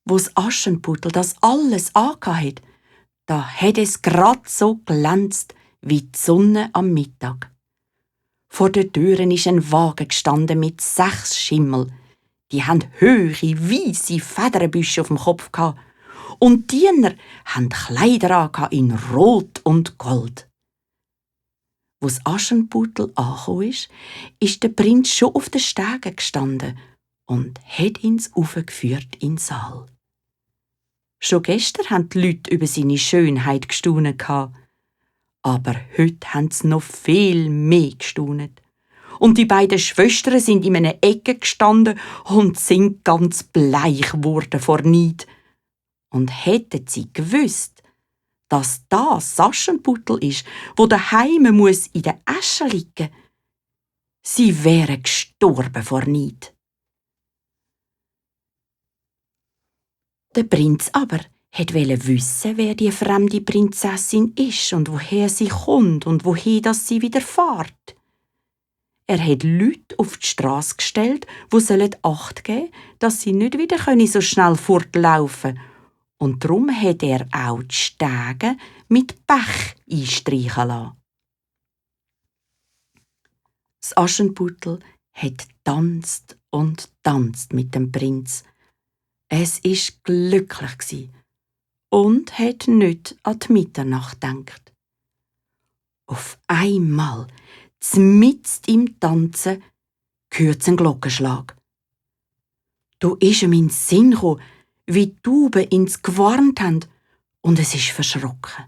Wo's Aschenputtel das alles angehabt hat, da hat es grad so glänzt wie die Sonne am Mittag. Vor der Türe ist ein Wagen gestanden mit 6 Schimmel. Die haben hohe, weisse Federbüsche auf dem Kopf gehabt. Und die Diener haben Kleider in Rot und Gold. Wo's Aschenputtel angekommen ist der Prinz schon auf den Stegen gestanden und hat ins aufgeführt in den Saal. Schon gestern haben die Leute über seine Schönheit gestaunet, aber heute haben sie noch viel mehr gestaunet. Und die beiden Schwestern sind in einer Ecke gestanden und sind ganz bleich geworden vor Neid. Und hätten sie gewusst, dass das Aschenputtel ist, wo daheim muss in der Asche liegen, sie wären gestorben vor Neid. Der Prinz aber wollte wissen, wer die fremde Prinzessin ist und woher sie kommt und woher das sie widerfährt. Er hat Leute auf die Strasse gestellt, die Acht geben sollen, dass sie nicht wieder so schnell fortlaufen können. Und darum hat er auch die Stege mit Pech einstreichen lassen. Das Aschenputtel hat tanzt und tanzt mit dem Prinz. Es war glücklich und hat nicht an die Mitternacht gedacht. Auf einmal, mitten im Tanzen, hört es einen Glockenschlag. Da ist ihm in den Sinn gekommen, wie die Tauben ins gewarnt haben, und es ist verschrocken.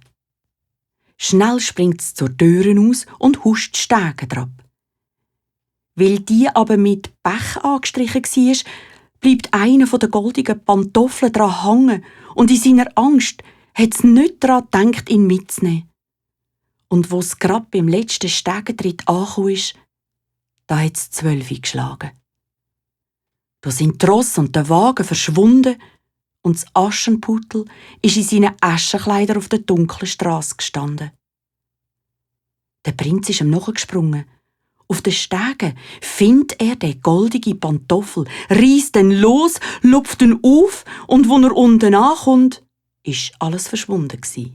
Schnell springt es zur Tür aus und huscht die Stege drauf. Weil die aber mit Pech angestrichen war, bleibt einer der goldigen Pantoffeln dran hängen und in seiner Angst hat es nicht daran gedacht, ihn mitzunehmen. Und wo es gerade beim letzten Stegentritt angekommen ist, da hat es 12 geschlagen. Da sind die Rosse und der Wagen verschwunden und das Aschenputtel ist in seinen Aschenkleidern auf der dunklen Strasse gestanden. Der Prinz ist ihm nachgesprungen. Auf den Stegen findet er den goldigen Pantoffel, reisst ihn los, lupft ihn auf und wo er unten ankommt, ist alles verschwunden gsi.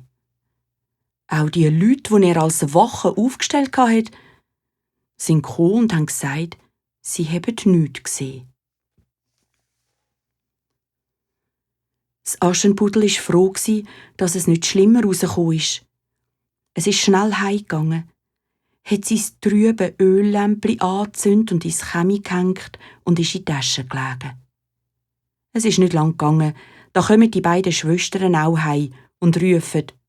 Auch die Leute, die er als Wache aufgestellt hat, sind gekommen und haben gesagt, sie hätten nichts gesehen. Das Aschenputtel war froh, dass es nicht schlimmer rausgekommen ist. Es ist schnell heimgegangen, hat sein trübe Öllämpchen angezündet und ins Chemie gehängt und ist in die Tasche gelegen. Es ist nicht lang gegangen, da kommen die beiden Schwestern auch heim und rufen: